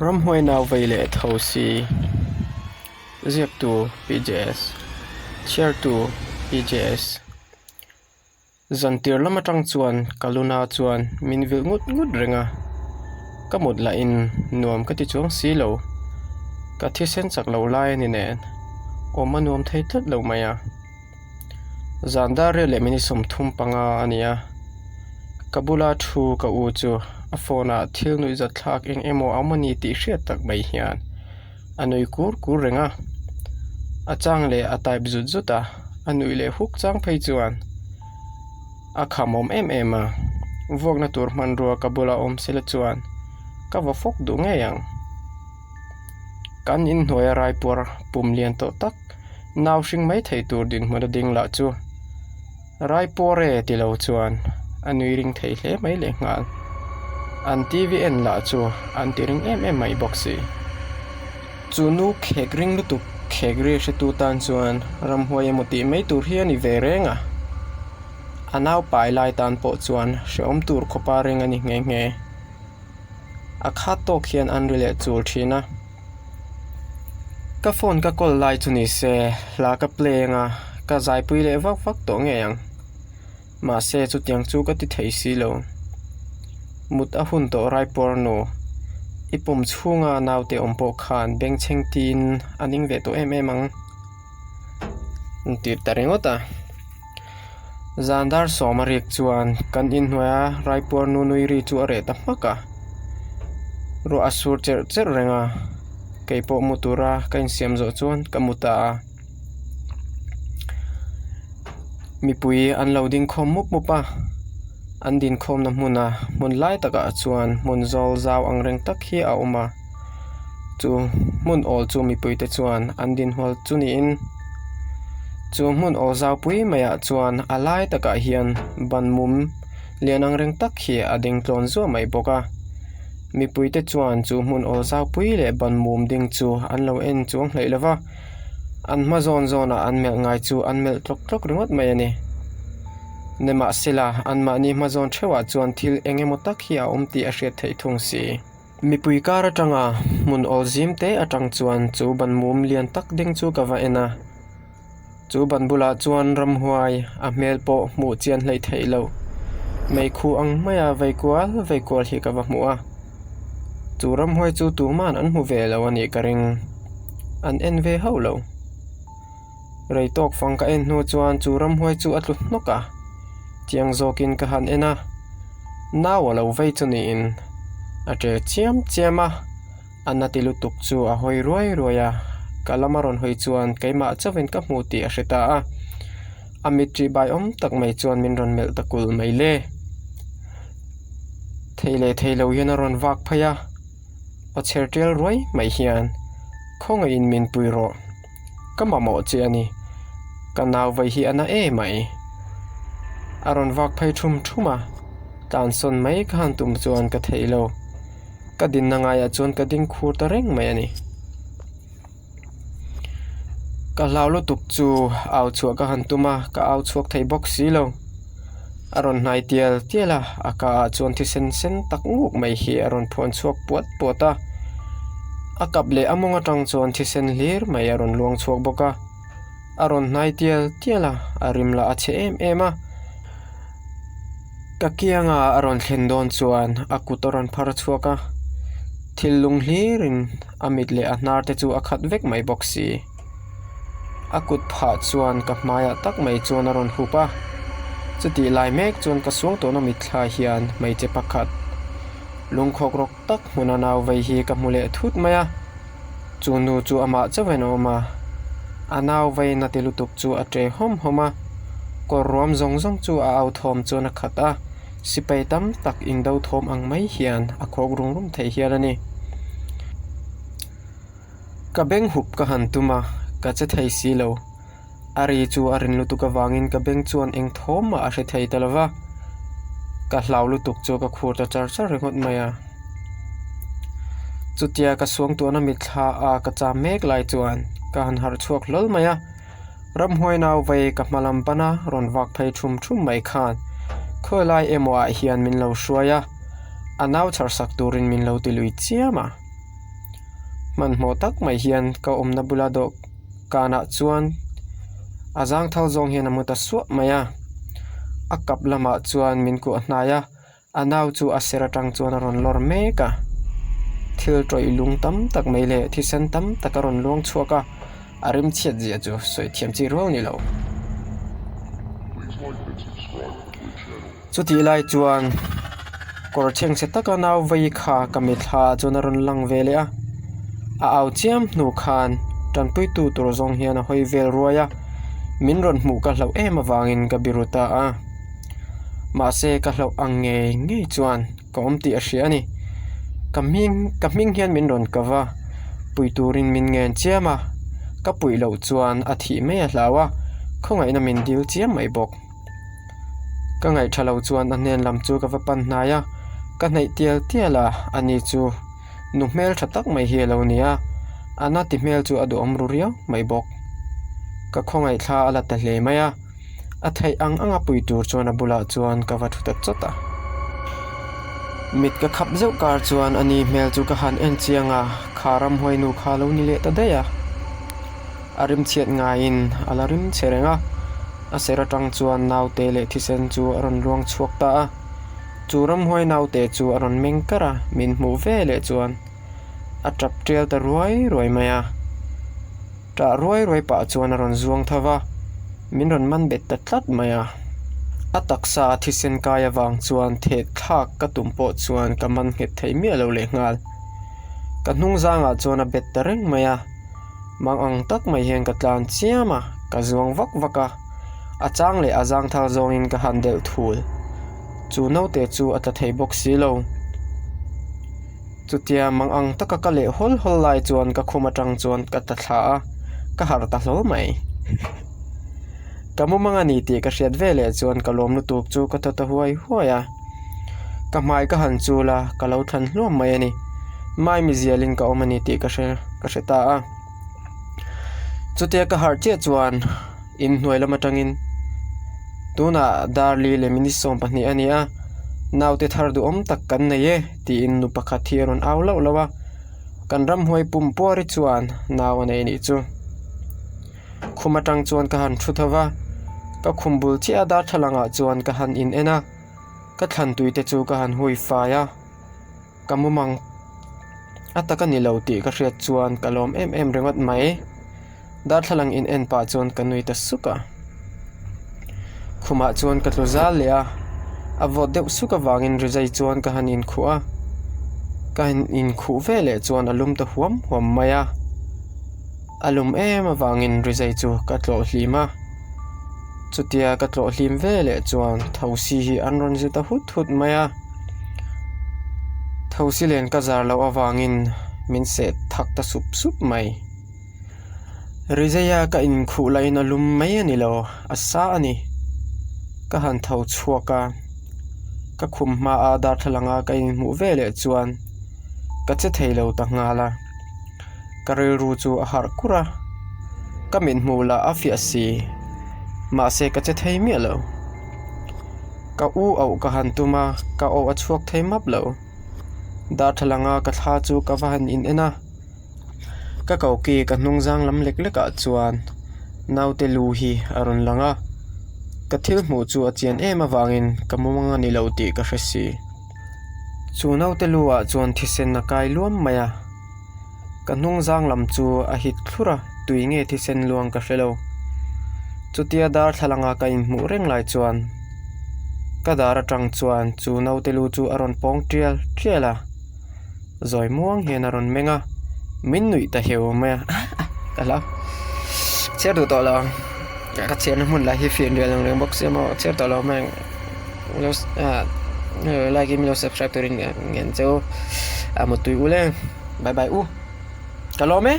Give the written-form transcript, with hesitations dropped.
Ramhuai nau vei leh tho si. Ziaktu, PJS. Chhiartu, PJS. Zantir lam atang chuan ka luna chuan min vilh ngut ngut reng a, ka mut lahin nuam ka ti chuang si lo. Ka thisen chak lo lai a ni nen, awm a nuam thei tlat lo mai a. Zan dar riat leh minute 35 a ni a, ka bula thu ka u chu a phone ah thil nuihzat thlak eng emaw a awm a ni tih hriat tak mai hian a nui kur kur reng a, a chang leh a type zut zut a, a nuih leh huk chang phei chuan a khamawm em em a, vuakna tur hmanrua ka bula awm sela chuan ka va fawk duh ngei ang. Kan inhnuaia raipuar pum lian tawh tak nau hring mai thei tur dinhmun a ding lah chu Raipuar e ti lo chuan a nui ring thei hle mai lehnghal. An TV en lah chu an ti ring em em mai bawk si. Chu nu khek ring lutuk khek ri hretu tan chuan ramhuai emaw tih mai tur hi a ni ve reng a. A nau pai lai tan pawh chuan hrehawm tur khawpa ring a ni nghe nghe. A khat tawk hian an ri leh chul thin a. Ka phone ka call lai chu ni se hla ka play anga ka zaipui leh vak vak tawh ngei ang. Mahse chutiang chu ka ti thei si lo. Mut a hun tawh Raipur nu i pum chhunga naute awm pawh khan bengchheng tiin a ning ve tawh em em ang. An tir ta ringawt a. Zan dar sawm a rik chuan kan inhnuaia Raipuar nu nui ri chu a reh ta hmak a. Ruah a sur cherh cherh reng a, kei pawh mu tura ka insiam zawh chuan ka mu ta a. Mipui an lo ding khawm mup mup a, an dinkhawmna hmuna hmun lai takah chuan hmun zawl zau ang reng tak hi a awm a. Chu hmun awl chu mipuite chuan an dinhual chu niin chu hmun awl zau pui maiah chuan a lai takah hian ban mum lian ang reng tak hi a ding tlawn zuah mai bawk a. Mipuite chuan chu hmun awl zau pui leh ban mum ding chu an lo en chuang hleih lo va, an hma zawn zawnah an melh ngai chu an melh tlawk tlawk ringawt mai a ni. Nimahsela anmahni hma zawn theuhah chuan thil eng emaw tak hi a awm tih a hriat theih thung si. Mipui kar atanga hmun awl zim te atang chuan chu ban mum lian tak ding chu ka va en a, chu ban bulah chuan ramhuai a hmel pawh hmuh chian hleih theih loh meikhu ang maia vei kual vei kual hi ka va hmu a, chu ramhuai chu tuman an hmu ve lo a nih ka ring, an en ve hauh lo. Rei tawk fang ka en hnu chuan chu ramhuai chu a tlu hnawk a, chiang zawkin ka han en a, nau a lo vei chu niin a ṭe chiam chiam a, a na ti lutuk chu a hawi ruai ruai a, ka lama rawn hawi chuan keimah chauhin ka hmu tih a hre ta a, a mit ṭih bai awm tak mai chuan min rawn melh ta kulh mai le. Thei leh thei lo hian a rawn vak phei a, aw chher ṭial ruai mai hian khawngaihin min pui rawh. Ka mamawh che a ni. Ka nau vai hi a na em mai. A rawn vak phei thum thum a, tlansawn mai ka han tum chuan ka theih lo. Ka dinna ngaiah chuan ka ding khur ta reng mai a ni. Ka hlau lutuk chu au chhuah ka han tum a, ka au chhuak thei bawk si lo. A rawn hnai tial tial a, a ka ah chuan thisen sen tak nguk mai hi a rawn phuan chhuak puat puat a. A kap leh a mawng atang chuan thisen hlir mai a rawn luang chhuak bawk a. A rawn hnai tial tial a, a rim lah a chhe em em a. Ka kianga a rawn thlen dawn chuan a kut a rawn phar chhuak a, thil lung hlirin a mit leh a hnar te chu a khat vek mai bawk si. A kut phah chuan ka hmaiah tak mai chuan a rawn hup a, chutih lai mek chuan ka suang tawhna mitthla hian hmeichhe pakhat lungkhawk rawk tak hmuna nau vei hi ka hmu leh thut mai a, chu nu chu amah chauhin a awm a, a nau vei na ti lutuk chu a ṭe hawm hawm a, kawr ruam zawng zawng chu a au thawm chuan a khat a, sipai tam tak indo thawm ang mai hian a khawk rum rum thei hial a ni. Ka beng hup ka han tum a, ka che thei si lo. A ri chu a rin lutuk avangin ka beng chuan eng thawm mah a hre thei ta lo va, ka hlau lutuk chu ka khur ta char char ringawt mai a. Chutia ka suangtuahna mitthla a ka cham mek lai chuan ka han harh chhuak hlawl mai a, ramhuai nau vei ka hma lam pana rawn vak phei thum thum mai khan khawilai emaw ah hian min lo hruai a, a nau chharsak turin min lo ti lui chiam a. Hmanhmawh tak mai hian ka awmna bula dawhkanah chuan a zangthal zawng hian a mu ta suah mai a. A kap lamah chuan min kuah hnai a, a nau chu a ser atang chuan a rawn lawr mek a. Thil tawih lung tam tak mai leh thisen tam tak a rawn luang chhuak a, a rimchhiat zia chu sawi thiam chi rual ni lo. Chutih lai chuan kawr chhengchhe taka nau vei kha ka mitthla ah chuan a rawn lang ve leh a, a au chiam hnu khan tanpuitu tur zawng hian a hawi vel ruai a, min rawn hmuh ka hlauh em avangin ka biru ta a, mahse ka hlauh ang ngei ngei chuan ka awm tih a hria a ni. Ka hming ka hming hian min rawn kava pui turin min ngen chiam a, ka puih loh chuan a thih mai a hlau a, khawngaihna min dil chiam mai bawk. Ka ngaihṭha lo chuan a hnen lam chu ka va pan hnai a, ka hnaih tial tial a, ani chu nu hmelṭha tak mai hi a lo ni a, a na ti hmel chu a duhawm ru riau mai bawk. Ka khawngaihthla a la ta hle mai a, a theih ang anga pui tur chuan a bulah chuan ka va ṭhu ta chawt a. Mit ka khap zeuh kar chuan ani hmel chu ka han en chiang a, kha ramhuai nu kha a lo ni leh ta daih a. A rimchhiat ngaiin a la rim che reng a, a ser atang chuan naute leh thisen chu a rawn luang chhuak ta a. Chu ramhuai naute chu a rawn meng kar a, min hmuh ve leh chuan a tap tial ta ruai ruai mai a. Tah ruai ruai pah chuan a rawn zuang tho va, min rawn man bet ta tlat mai a. A taksa a thisen kai avang chuan theh thlak ka tum pawh chuan ka man nghet thei miah lo lehnghal. Ka hnung zangah chuan a bet ta reng mai a. Mang ang tak mai hian ka tlan chiam a, ka zuang vak vak a, a chang leh a zang thar zawngin ka han delh thul. Chu naute chu a tla thei bawk si lo. Chutia mang ang taka ka leh hawl hawl lai chuan ka khum atang chuan ka tla thla a, ka harh ta hlawl mai. Ka mumang a ni tih ka hriat veleh chuan ka lawm lutuk chu ka thaw ta huai huai a. Ka hmai ka han chul a, ka lo thlan hluam mai a ni. Maimi zialin ka awm a ni tih ka hre ka hre ta a. Chutia ka harh chiah chuan inhnuai lam atangin tunah Darli leh minute 12 a ni a, naute thar duhawm tak kan nei e tiin nu pakhat hi a rawn au lauh lauh a. Kan ramhuai pum puari chuan nau a nei a nih chu. Khum atang chuan ka han thu tho va, ka khum bul chiah a darthlalang ah chuan ka han in en a, ka thlan tui te chu ka han hui fai a, ka mumang a tak a ni lo tih ka hriat chuan ka lawm em em ringawt mai. Darthlalang in en pah chuan ka nui ta suk a, khumah chuan ka tlu zal leh a, a vawt deuh suk avangin rizai chuan ka han inkhuh a, ka han inkhuh veleh chuan a lum ta huam huam mai a. A lum em avangin rizai chu ka tlawh hlim a, chutia ka tlawh hlim ve leh chuan thosi hi an rawn zu ta hut hut mai a, thosi len ka zar loh avangin min seh thak ta sup sup mai. Rizaia ka inkhuh lahin a lum mai a ni lo, a sa a ni. Ka han tho chhuak a, ka khum hmaa darthlalanga ka inhmuh ve leh chuan ka che thei lo ta nghal a. Ka rilru chu a harh kur a, ka mithmuh lah a fiah si, mahse ka che thei miah lo. Ka u auh ka han tum a, ka aw a chhuak thei map lo. Darthlalanga ka thla chu ka va han in en a, ka koki ka hnung zang lam lek lek ah chuan naute lu hi a rawn lang a, ka thil hmuh chu a chian em avangin ka mumang a ni lo tih ka hre si. Chu naute lu ah chuan thisen a kai luam mai a. Ka hnung zang lam chu a hit thlur a, tui nge thisen luang ka hre lo. Chutia darthlalang a ka inhmuh reng lai chuan ka dar atang chuan chu naute lu chu a rawn pawng tial tial a, zawi muang hian a rawn meng a, min nuih ta heu mai a, ka hlau chhiar duh tawh lo ang, ka chhiarna hmun lah hi fian rial ang reng bawk sia maw chhiar tawh lo mai ang. Like in milo subscribe turin ngen cheu a mutui u le bye bye u ka lawm e.